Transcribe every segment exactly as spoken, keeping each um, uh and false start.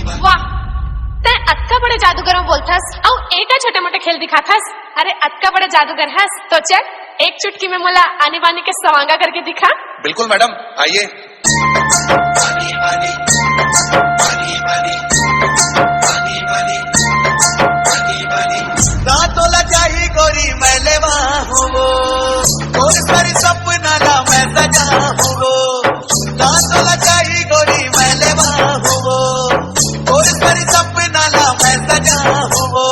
वाह, तैं अतका बड़े जादूगर में बोलथस, अउ एका छोटे मोटे खेल दिखाथस। अरे, अतका बड़े जादूगर हस, तो चल, एक चुटकी में मोला आनी बानी के सवांगा करके दिखा। बिल्कुल मैडम, आइए। आनी बानी, आनी बानी, आनी बानी, आनी बानी। ना तोला चाही गोरी, मैं लेवा हूँ वो। तोर सारी सपना ला मैं सजा हूँ वो। ना तोला चाही गोरी, मैं लेवा हूँ वो। तोर सारी सपना ला मैं सजा हूँ वो।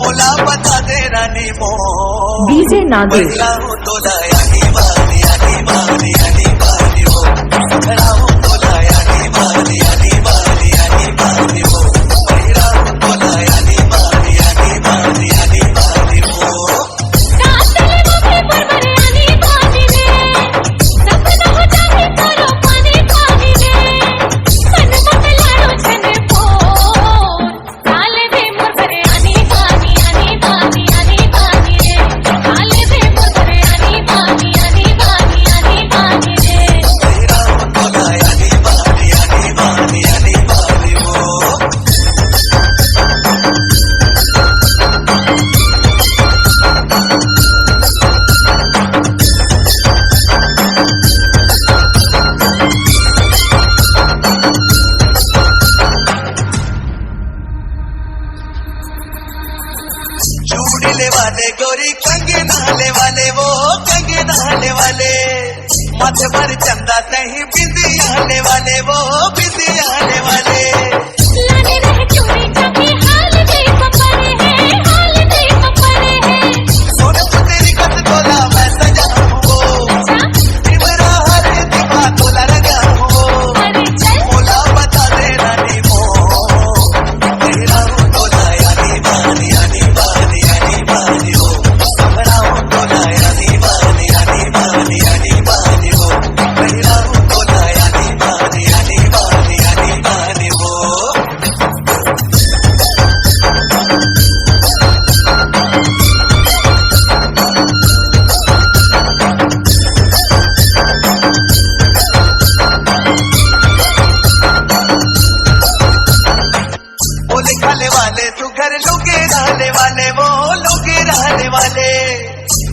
मोला बता दे रानी मोर। डीजे नागेश। पहिरा हूँ तोला आनी बानी, आनी बानी, आनी बानी हो। पहिरा हूँ तोला आनी बानी, आनी बानी, आनी बानी हो। पहिरा हूँ तोला आनी बानी, आनी बानी, आनी बानी हो। चूड़ी लेवा ले गोरी, कंगना लेवा ले वो, कंगना लेवा ले। माथे पर चंदा तहीं बिंदिया लेवा ले वो, बिंदिया लेवा ले। लाने रहे चूड़ी चाबी, हाल दे पपरे है, हाल दे पपरे है। सोना तेरी कत तोला मैं सजा हूँ वो। अच्छा। दिवरा हरे दिवा तोला रंगा हूँ वो। अरे चल। मोला बता दे रानी मोर। पहिरा हूँ तोला आनी बानी, आनी बानी, आनी बानी हो। पहिरा हूँ तोला आनी बानी, आनी बानी, आनी बानी हो। पहिरा हूँ तोला आनी बानी, आनी बानी, आनी बानी हो। बोले खाले वाले तू घर लुके रहने वाले, वो लुके रहने वाले।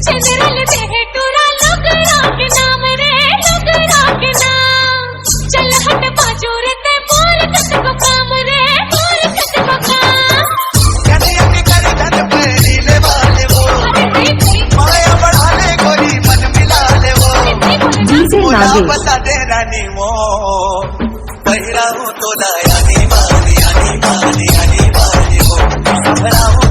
जनरल दे है टूरा लुगरा के नाम रे, लुगरा के नाम। चल हट बाजू रे ते बोल कस को काम रे, बोल कस को काम। कन्हैया के कर धन पे नीले वाले वो। अरे नहीं, नहीं। माया बढ़ा ले गोरी मन मिला ले वो। अरे नहीं बोले ना। डीजे बोला नागेश। बता दे रानी वो। पहिरा हूँ तोला आनी बानी, आनी बानी, आनी बानी हो। पहिरा हूँ